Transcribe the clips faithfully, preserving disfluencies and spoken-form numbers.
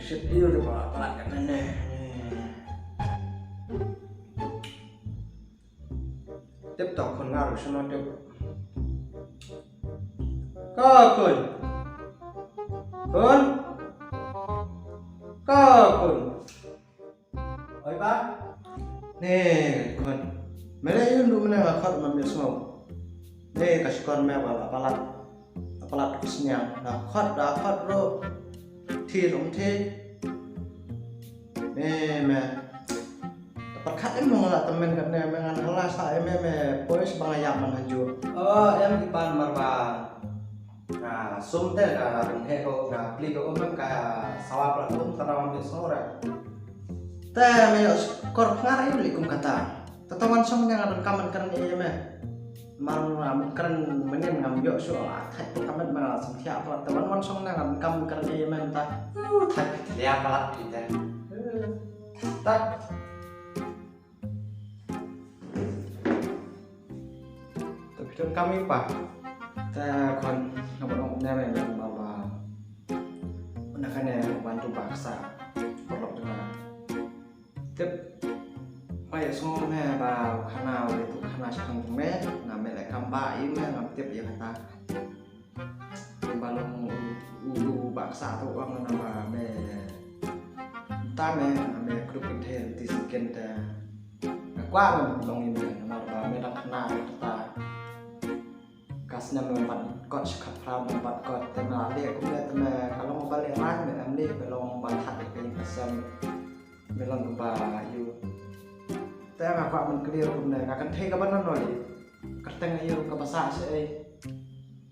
Shit, ïa, ïa, ba, ba, ba, ne, ne, ne. Tip to khun nga ruh shano tip. Ka khun. Khun. Ka khun. Oi ba. Ne khun. Me la ïoh ndu mynne nga khot ma me sngew. Ne ka shkor me ba la palat. La palat ka sniang. Da khot da khot ruh. Thi ruh thi. Me me. Te pyrkhat em mo la tymmen katne me ngan hala sa em me poi sha ba nga ïap man hanju. Oh em ki pan mar ba. Nga sum te nga rung he ko nga pli ko um ka sawa pla um ka na wan be sore. Te me ïoh kor pngar ïoh li kum kata. Te ta wan song ne nga donkam man kren ïa me. Mar nga mut kren mynnin ngam ïoh shuh, ah, thait pyrkhat met ma nga sngewthuh pyrkhat. Te wan wan song ne nga donkam kren ïa me mynta. Uh, thait pyrkhat ïa pyrkhat ïa te. Ta. Te phi donkam ïa pa. Te khun nga ba ong ne me ba ba. Una kane wan tu baksa. Paralok jong nga. Tip. Nga ïohsngew me ba u khana u dei u khana shaphang jong me, nga me leh kam ba ïa me ngam tip ïa kata. Ba long u, u, u baksa to u ong na ba me. Ta me, nga me krup kynthei ti sikin te. Nga kwah me long ïa me namar ba me dang khana ïa kata. Ka snem me bat kot, shi khatphra me bat kot, te me la leh kumne te me ka long ba leh rang me em leh, me long ba that ïa ka ïing ka sem. Me long ba ïoh. Te nga kwah ban clear kumne, nga kynthei kaba nano leh. Kyrteng ïoh kaba sah shaei.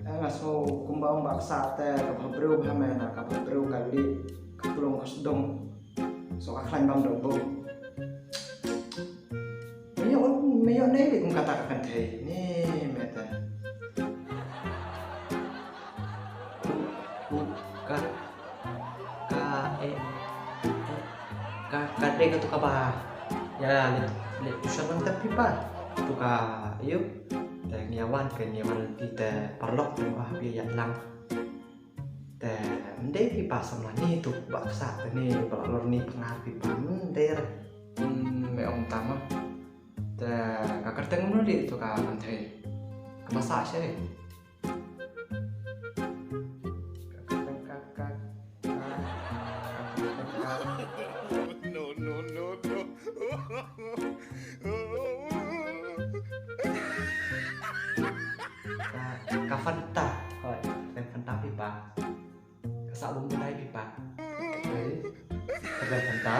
Te nga sngew kumba ong baksa te kaba briew bha me na kaba briew ka leh. Ka plong ka sdong. So ka khlaiñ bam dok bok. Me ïoh, me ïoh ne leh kum kata ka kynthei. Ne me te. Ka, ka, eh, eh, ka, ka dei katu kaba. Ïa, leh, leh tuition lang te phi pa. Tu ka, ïoh. Te ngi ïa wan, ke ngi ïa wan lynti te paralok te ba phi ïa lang. Te ym dei phi pa samla, ne tu baksa te ne ba la lor ne pyngar phi pa, ym dei re. Hmm, me ong tang ma. Te ka kyrteng mano dei tu ka kynthei? Kaba sah shaei? Ka kyrteng ka, ka, ka, ka kyrteng ka. No, no, no, no. Ka, ka Fanta. Hoi, ka Fanta phi pa. Ka sah bym dei phi pa. Hoi. Ka Fanta.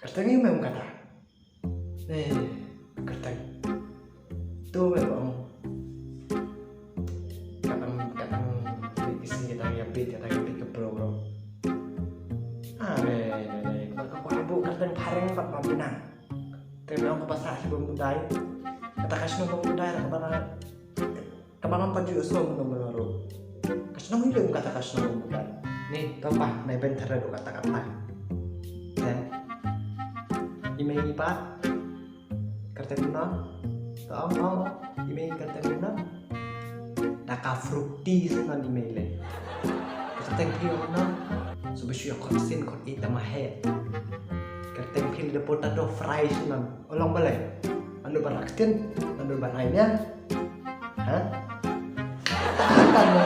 Kyrteng ïa me ong kata. Ne, kyrteng. Tu me ba ong. Kadang, kadang, bit isi kadang ïa bit, kadang ïa bit ka bro, bro. Ah, ne, ne, ne. Ba ka kwah buh kyrteng phareng bad ba bnang. Te me ong kaba sah shi bym dei. Kata ka shnong bym dei, kaba na Kaba ngam pat ju ïohsngew mynno mynno ruh. Ka shnong hi lei kata ka shnong mynta. Ni to pa, nai ben thara ruh kata kata. Te. I mei i pa. Kyrteng mynno. To ong ong. I mei kyrteng mynno. Da ka Fruity sngewbha i mei lei. Kyrteng phi mynno. Shu ba shu ïa khot sien khot i ta ma he. Kyrteng phi da potato fry sngewbha. U long balei? Anu ba rak ktien, anu ba rai nia. Ha? Tahan kan mo